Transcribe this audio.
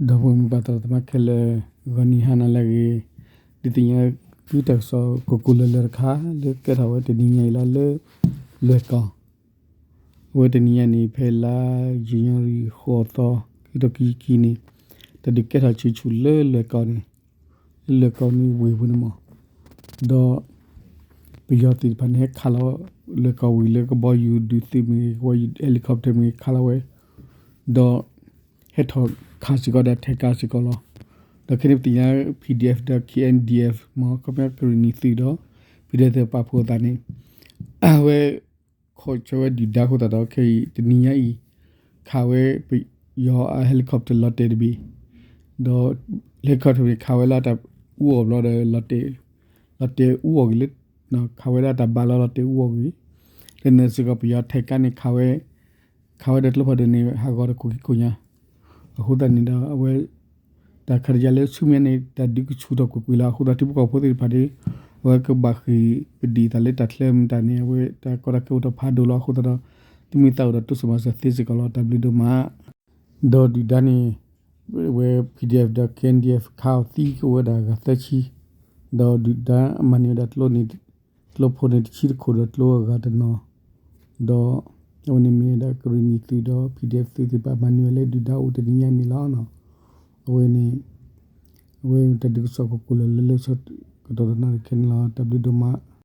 ဒီပုၢ်ဝဲၢ်မိၢ်ပၢ်သရၣ်သမါခဲလၢာ်, ဂီၤနံၤဟါနၤလၢအဂ့ၤ, ဒုးသ့ၣ်ညါသုတၢ်ကစီၣ်ကိၢ်ကိၢ်လၢၤလၢၤတခါ လၢကဲထီၣ်ဝဲတနံၤညါအံၤလီၤလၢ လွဲၢ်ကီၢ်, အဝဲတနံၤညါန့ၣ် ဖဲလါယနူၤအါရံၤ ဃိးသီ ခံကထိခံဆံခံန့ၣ် တၢ်ဒုးကဲထီၣ်ဆူၣ်ဆူၣ်လၢလွဲၢ်ကီၢ်န့ၣ် လၢလွဲၢ်ကီၢ်န့ၣ်ဝ့ၢ်ပူၤန့ၣ်မး, ဒီး ပယီၤသ့ၣ်တဖၣ်န့ၣ် ဟဲခးလီၤ လွဲၢ်ကီၢ်ဝ့ၢ်လၢကဘီယူၤဒုးသုးမ့ၢ်ဂ့ၤ ကဘီယူၤ helicopter မ့ၢ်ဂ့ၤ ခးလီၤဝဲ, ဒီး ဟဲထီၣ်ခးစ့ၢ်ကီးဒီးထဲးကးစ့ၢ်ကီးလီၤ. ဒီးခဲန့ၣ်ပသ့ၣ်ညါ P D F ဒီး K N D F မ့ၢ် ခီပညီကရ့ၣ်နံၤသုးဒီး P D F သ့ၣ်ပာ်ဖှိၣ်အသးန့ၣ် အဝဲ ခိးဆၢဝဲဒုၣ်ဒါအဃိသတးဒီး ခဲအံၤတနံၤညါအံၤ ခးဝဲပယီၤအ helicopter လီၤတဲာ်တဘ့ၣ်, ဒီး helicopter န့ၣ် ခးဝဲလၢတၢ်အူအီၣ်ဘျီဒီး လီၤတဲာ်အူအီၣ်ဂ့ၤလၢ ခးဝဲဒၣ်တၢ်ဘါလီၤ လီၤတဲာ်အူအီၣ်ဂ့ၤ, လၢန့ၣ်စ့ၢ်ကီးပယီၤထဲးကးန့ၣ် ခးဝဲ ခးဝဲဒီးကျိဖးဒိၣ်န့ၣ် ဟးဂီၤဒီးခိၣ်ခံခိၣ်ညါ, အဃိသတးန့ၣ်ဒီး အဝဲ တၢ်ခးတယါလၢဆူမဲာ်ညါန့ၣ် တၢ်ဒုးကဆူၣ်ထီၣ်ကွ့ၢ်ကွ့ၢ်လီၤ. အဃိသတးထံဖိကီၢ်ဖိသ့ၣ်တဖၣ်န့ၣ် အဝဲကဘၣ်ဃ့ၢ်ပဒံၣ်အသးလၢတၢ်ချၢမတၤန့ၣ် အဝဲတၢ်ကီတၢ်ခဲအိၣ်ထီၣ်ဖးဒိၣ်လီၤ. အဃိသတးဒီး သုမ့ၢ်သးအိၣ်ဒီးတိစၢၤမၤစၢၤသ့စ့ၢ်ကီးလီၤ. တၢ်ဘျုးဒိၣ်မး. ဒီးဒုၣ်ဒါန့ၣ် ဝဲ P D F ဒီး K N D F ခးအီၤသံကအိၣ်ဝဲဒၣ်ဂၤသၢဆံ, ဒီးဒုၣ်ဒါမၤန့ၢ်ဝဲဒၣ်ကျိန့ၣ် ကျိဖိန့ၣ်တဆံတခိၣ်ဒီးကျိအဂၤတနီၤ, ဒီး အဝဲန့ၣ်မ့ၢ်ဝဲဒၣ်ကရ့ၣ်နံၤသုးဒီး P D F သုးသ့ၣ်တဖၣ်မၤန့ၢ်ဝဲလၢဒုၣ်ဒါအိၣ်တနံၤညါန့ၣ်လီၤ. အဝဲန့ၣ် အဝဲတၢ်ဒုးကစီၣ်ကိၢ်ကိၢ်လၢၤလၢလၢဆၢကတီၢ်တနၣ်ရံၣ်ခဲန့ၣ်လီၤ. တၢ်ဘျုးဒိၣ်မး.